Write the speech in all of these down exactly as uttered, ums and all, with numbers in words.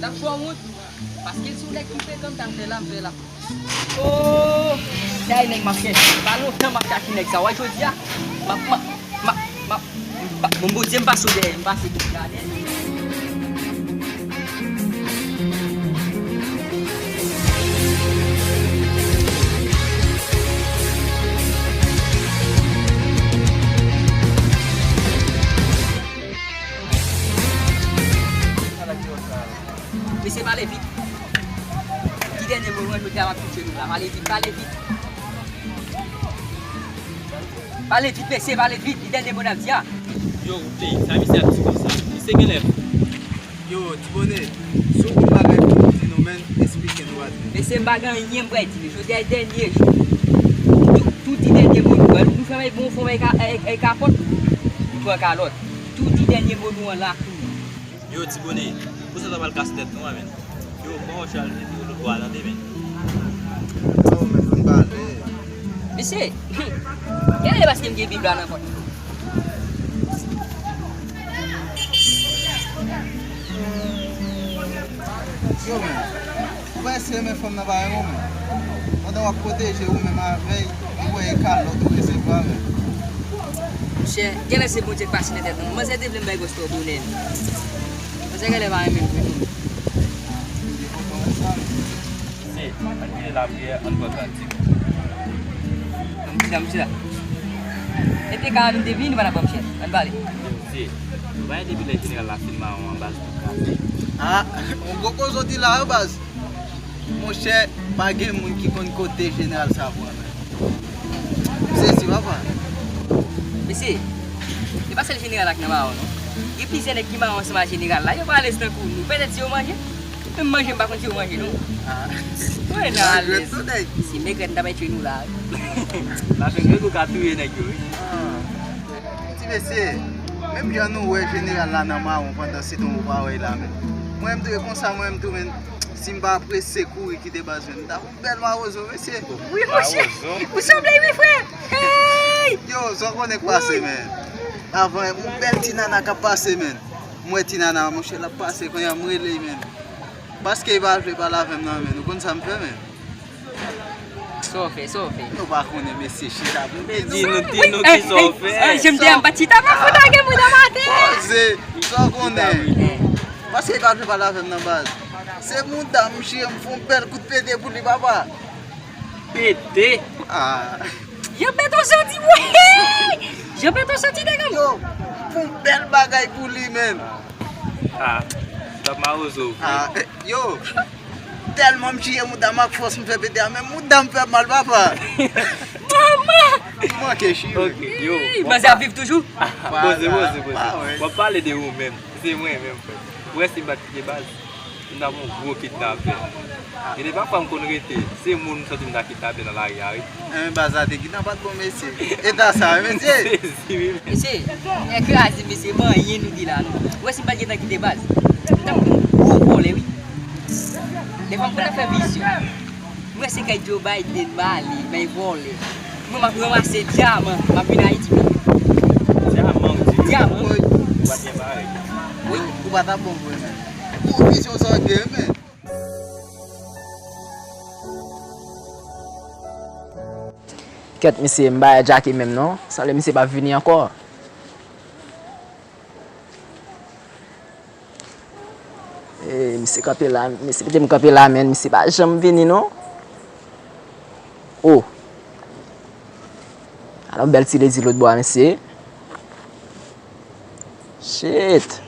T ap fè w wont, paske si w nèg ki frekan, m t ap fè la, m fè la. Oh, sa e nèg m ap chèche. Pa lontan m ap chache nèg sa. Wè jodi a, m ap, m ap, m ap, m ap, m ap, bon, Bondye, m pase w dèyè, m pase w dèyè. Mesye, pale vit. Ki dènye mo nou jodi a m ap touche nou la? Pale vit, pale vit. Pale vit, mesye, pale vit. Ki dènye mo n ap di a? Yo, peyi, sa misye ap di konsa? Misye genlè fou. Yo, Tibone, si w gon bagay pou w di nou, menn, esplike nou, patnè. Mesye, m pa gen anyen m pral di nou. Jodi a e dènye jou. Tou, tou di dènye mo nou. Nou fèmen, bon, fèmen e ka-, e, e kapòt, nou pran kalòt. Tou di dènye mo nou an la kounye a. Yo, Tibone, pou sa ta pral kase tèt nou an, menn. Yo, bon, Charles, li di yo lòt bò a tande, menn. Oh, menn, konn pale. Mesye, genlè paske m gen Bib la nan kont mwen. Yo, menn. Ou pa eseye renmen fanm nan pa renmen w, menn. Pandan w ap pwoteje ou menm avè l, ou wè e kalòt ou resevwa, menn. Monchè, genlè se Bondye k pase nan tèt nou. Manzè te vle m bay gòs twò bonè, menn. Manzè genlè pa renmen m vre, non. Li kontan wè sa, menn. Se, ann kite lapriyè, ann pran kantik. Ann chita, ann chita. E te ka vin te vini, nou pa t ap ban m chèn. Ann pale. Se, ou pa wè depi lè jeneral la fin mawon an, baz, tout kraze. Ah, yon gwo koze w di la wi, baz. Monchè, pa gen moun ki konn kote jeneral sa pran, menn. M sezi, papa. Mesye, e pa sèl jeneral la k nan mawon, non. Gen plizyè nèg ki mawon ansanm ak jeneral la. Yo pa alèz tankou nou. Petèt si yo manje. Menm manje, m pa konn si yo manje, non. Ah. Mwen nan alèz. Si mekrèt, m ta bay tchwe nou la. Lajan grèg ou ka touye nèg yo, wi. Ah. Ti mesye, menm jan nou wè jeneral la nan mawon pandan se tan ou pa wè l la, menn. Mwen, m tou e konsa, mwen, m tou, menn, si m pa prese kouri kite baz, menn, m ta fè yon bèl mawozo, mesye. Wi, monchè. Mawozo? Ou sanble, wi, frè. Hey! Yo, sa w konnen k pase, menn. Avan, yon bèl ti nana k ap pase, menn. M wè ti nana, monchè, l ap pase, kounye a m rele, menn. Paske li pa vle pale avè m nan, menn. Ou konn sa m fè, menn? Sa w fè, sa w fè? Nou pa konnen, mesye, chita pou di nou. Di nou, di nou ki sa w fè. Ey, ey, ey, jem deyò, m pa t chita, m ap fout lage mouda m atè. Poze, sa w konnen. Paske li pa vle pale avè m nan, baz. Se mouda m chire, m fè yon bèl kout pete pou li, papa. Pete? Ah. Jan Beton soti, wi! Jan Beton soti, nèg. Yo, fè yon bèl bagay pou li, menn. Ah, t ap mawozo, wi. Ah, eh, yo, tèlman m chire mouda m ak fòs, m fè pete a, men mouda m fè mal, papa. Manman! M manke chire. Ok, yo. Ey, manzè ap viv toujou? Poze, poze, poze. W ap pale de ou menm. Se mwen menm, frè. Ou wè si m pa t kite baz, m t ap yon gwo kidnapè. Gen de pafwa m konn rete, se moun m santi m ta kidnape nan lari a, wi. Enben, baz la te gentan pa t bon, mesye. Eta sa, mesye. Sezi, wi, men. Mesye, e kraze, mesye, pa anyen nou di la, non. Ou wè si m pa t gentan kite baz, m t ap yon gwo vòlè, wi. Defwa m konn ap fè vizyon. M wè se kay Joe Biden m ale, bay vòlè. Mwen m ap ranmase dyaman, m ap vin Ayiti, wi. Dyaman, ou di? Dyaman. Ou pa t gen parèy. Wi, ou pa t ap bon vre, menn. Gwo vizyon sa w gen, menn. Kèt, mesye, m pa wè Jacky menm non. Sanble misye p ap vini ankò. Eh, misye kanpe la, mesye kite m kanpe la, menn, misye pa janm vini non. Oh. Ala yon bèl ti lezi lòt bò a, mesye. Shit.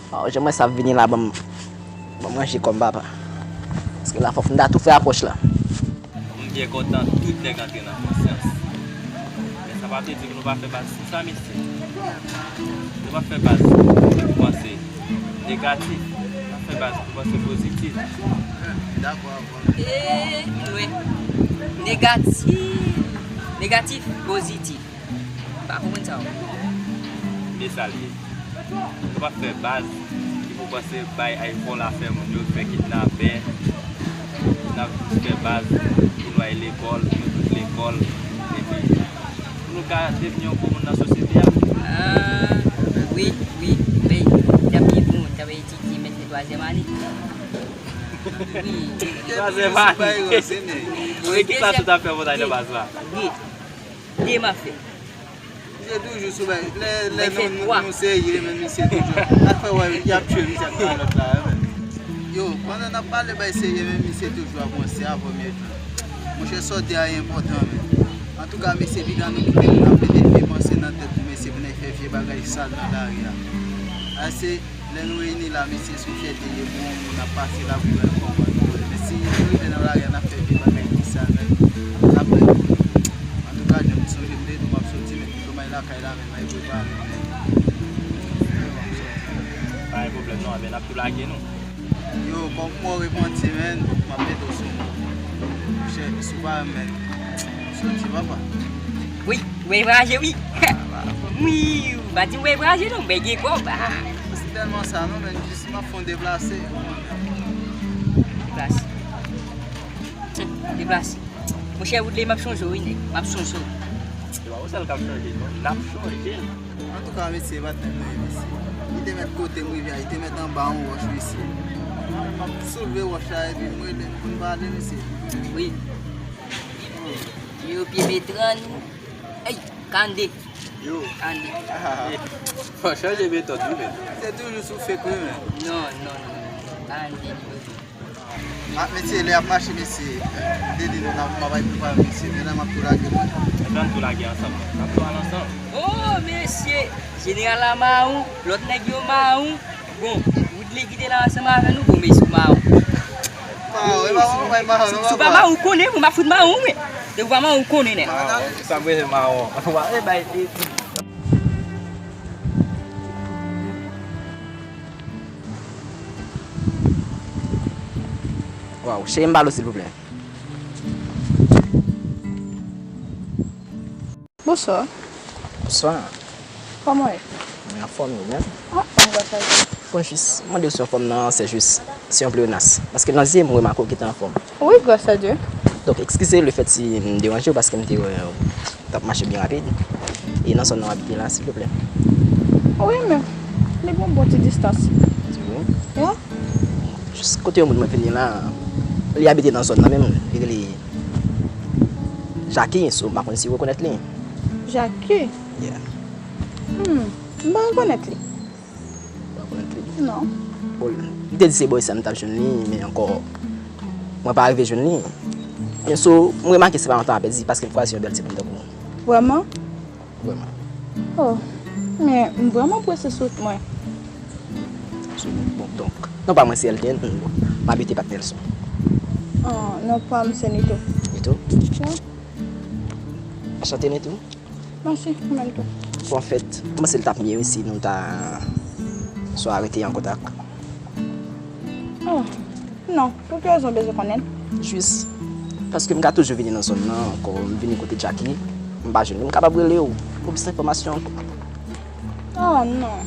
Oh, jan mwen sa ap vini la, ban m, ban m ranje kò m, papa. Paske la fòk m ta tou fè apwòch la. M byen kontan tout nèg antre nan konsyans. Men sa pa vle di ke nou pa fè baz sou sa, mesye. Nou pa fè baz pou panse negatif. Nou fè baz pou panse pozitif. Dakò avè w. E, m lwen. Negatif. Negatif, pozitif. M pa konprann sa w. Men sa l ye. Nou p ap fè baz ki pou panse bay iPhone la fè moun yo fè kidnapè. N ap fè baz pou nou al lekòl, nou tout lekòl, epi pou nou ka devni yon bon moun nan sosyete a. Ah, wi, wi, wi. Twazèm ane. Wi. Twazèm ane. Men ki klas ou t ap fè montay nan baz la? De. De m ap fè. Misye toujou sou bay. Lè, lè nou, nou, nou serye, men misye toujou. Sa k fè w wè y ap tchwe misye ak kalòt la, men. Yo, pandan n ap pale bay serye, men misye toujou ap ranse avè m. Monchè, sa w di a enpòtan, men. Antouka, mesye, piga nou kite moun ap mete vye panse nan tèt nou, mesye, pou n al fè vye bagay sal nan lari a. Ase, lè nou reyini la, mesye, se yon fyète l ye pou yon moun ap pase la pou l wè kòman nou ye. Men si nou rive nan lari a, n ap fè vye bagay ki sal, men, n ap pèdi. Antouka, John, sonje m te di w m ap soti, men pito m al lakay la, men m al prepare m, men. Pa gen pwoblèm non, men n ap tou lage nou. Yo, kòm mwen repanti, men, m ap mete w sou mwen. Monchè, si w pa renmen m, men, soti, papa. Wi, ou enraje, wi. Wi, ou pa di ou enraje, non, men gen kòb. Ah. Se tèlman sa, non, men, jis m ap fè yon deplase. Deplase. Deplase. Monchè, Woodley, m ap chonje w, wi, nèg. M ap chonje w. Se pa ou sèl k ap chonje, non. N ap chonje l. Antouka, mesye, patnè m nan, mesye. Li te mèt kote m rive a, li te mèt anba yon wòch, mesye. M ap soulve wòch la, epi m rele n pou n pale, mesye. Wi. Nimewo pye m e trant. Ey, karannde. Yo. Karannde. Fò chanje metòd, wi, men. Se toujou sou fake, wi, men. Non, non, non. Karannde nimewo de. Ah, mesye, lè y ap mache, mesye, m te di nou, n ap, m ap al prepare, mesye, men la m ap tou lage mwen. Ebyen, n tou lage ansanm. N ap tou al ansanm. Oh, mesye! Jeneral la mawon, lòt nèg yo mawon. Bon, Woodley ki te la ansanm avè nou, bon, mesye, ou mawon. Mawon, e pa mawon, pa mawon, non, papa. Si w pa mawon, ou konnen, bon, m ap fout mawon, wi. Depi w pa mawon, ou konnen, nèg. Mawon, sa m rele mawon. Wa, e bay, e, Waw, cheri m pale w silvouplè. Bonswa. Bonswa. Kòman w ye? Mwen anfòm, ou menm? Ah, mwen anfòm. Bon, jis mande w si w anfòm nan, se jis, se yon pleyonas. Paske nan zye m, mwen remake w ki te anfòm. Wi, gras a Dye. Donk, eskize lefèt si m deranje w, paske m te wè w t ap mache byen rapid. E nan zòn nan w abite la, silvouplè? Wi, men li gon bon ti distans. Ti wi? Ya. Jis kote yon moun mwen vini la, li abite nan zòn nan menm, li rele Jackie, so m pa konn si w rekonèt li. Jackie? Yeah. Hmm, m pa rekonèt li. Ou pa rekonèt li? Non. Bon, li te di se bò isi a m t ap jwenn li, men ankò, mwen pa rive jwenn li. Men so, m remake se pa yon tan a pèdi, paske m kwaze yon bèl timoun tankou w. Vrèman? Vrèman. Oh, men m vrèman prese sou wout mwen. Sou wout, bon, donk, non pa mwen se Elden, m abite Pak Nelson. Oh, non pa m se Nito. Nito? Wi. Anchante, Nito. Mèsi, ou menm tou. Bon, anfèt, m panse l t ap mye, wi, si nou ta swa rete an kontak. Oh, non, pou ki rezon w bezwen konnen l? Jis paske m ka toujou vini nan zòn nan, ankò m vini kote Jackie, m pa jwenn li, m kapab rele w pou plis enfòmasyon ankò. Oh, non.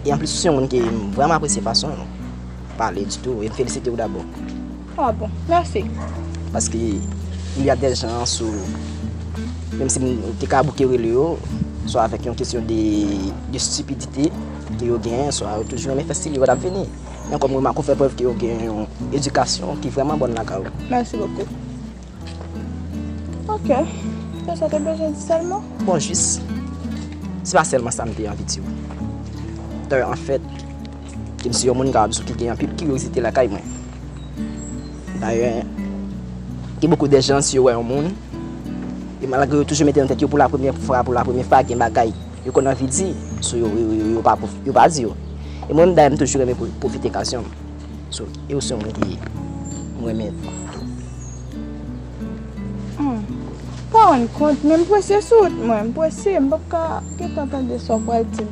E anplis, ou se yon moun ke m vrèman apresye fason w pale ditou, e m felisite w dabò. Ah bon, mèsi. Paske il y a des gens sou, menm si m te ka bouke rele yo, swa avèk yon kesyon de, de stipidite ke yo genyen, swa yo toujou renmen fè stil yo, yo t ap vini. Men kòm remake w fè prèv ke yo gen yon edikasyon ki vrèman bòn lakay ou. Merci beaucoup. Ok. Se sa w te bezwen di sèlman? Bon, jis, se pa sèlman sa m te anvi di w. Dayè, anfèt, m se yon moun, m kapab di w, ki gen anpil kiryozite lakay mwen. Dayè, gen beaucoup de gens, si yo wè yon moun, e malgre yo toujou mete nan tèt yo pou la premyè fwa, pou la premyè fwa, gen bagay yo konn anvi di, so yo, yo, yo, yo pa, yo pa di yo. E mwen menm, dayè, m toujou renmen pwo-, pwofite okazyon m. So, e w se yon moun ki m renmen. Hmm. Pa rann kont, men m prese sou wout mwen, m prese, m p ap ka gentan tande sa w pral di m.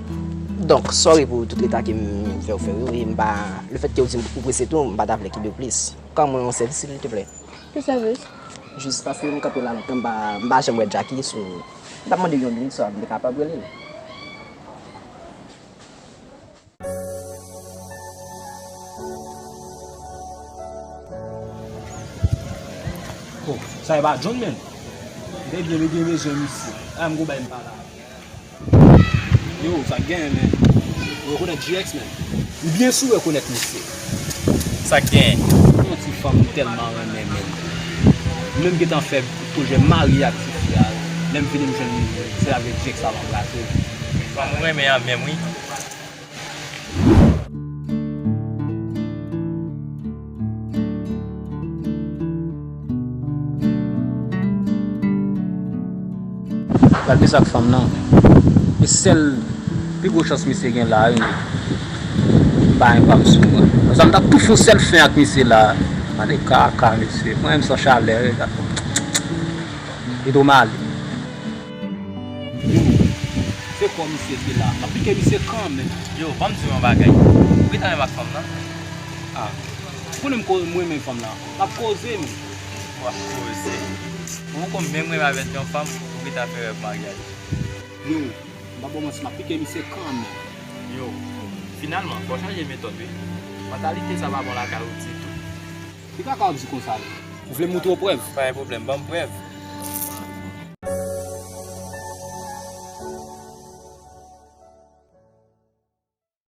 Donk, sorry pou tout reta ke m fè w fè yo, e m pa, lefèt ke w di m ou prese tou, m pa ta vle kenbe w plis. Ka mwen yon sèvis, silteplè? Ki sèvis? Jis paske m kanpe la lontan, m pa, m pa janm wè Jackie, so, m t ap mande yon minit, sa m te kapab rele l. Oh, sa e pa John, men. Li te byen, li gen bezwen misye. A, m gon bagay m pale avè l. Yo, sa k genyen, men? Ou rekonèt G X, menm? M byen si w rekonèt misye. Sa k genyen? Yon ti fanm m tèlman renmen, menm. M menm gentan fè pwojè marye ak ti fi a. Lè m vini, m jwenn li, se avèk G X la m ap rate. Fanm ou renmen an menm, wi. Gad misye ak fanm nan. E sèl pi gwo chans misye gen la, wi. Pa gen fanm sou mwen. Konsa m t ap tou fè yon sèl fen ak misye la. Gade kaka, mesye. Mwen menm san chalè, wi, gad. Li tou mal. Yo, se kò misye ki la. M ap pike misye kanmenm. Yo, ban m di w yon bagay. Ou gentan renmen ak fanm nan? Ah, ou konnen m ko-, m renmen fanm lan. M ap koze, men. W ap koze. Ou poko menm renmen avèk yon fanm, ou gentan fè rèv maryaj. Yo, m pa ba w manti, m ap pike misye kanmenm. Yo, finalman, fò w chanje metòd, wi. Mantalite sa pa bon lakay ou ditou. Ki kaka w ap di konsa la? Ou vle m moutre w prèv? Pa gen pwoblèm, ban m prèv.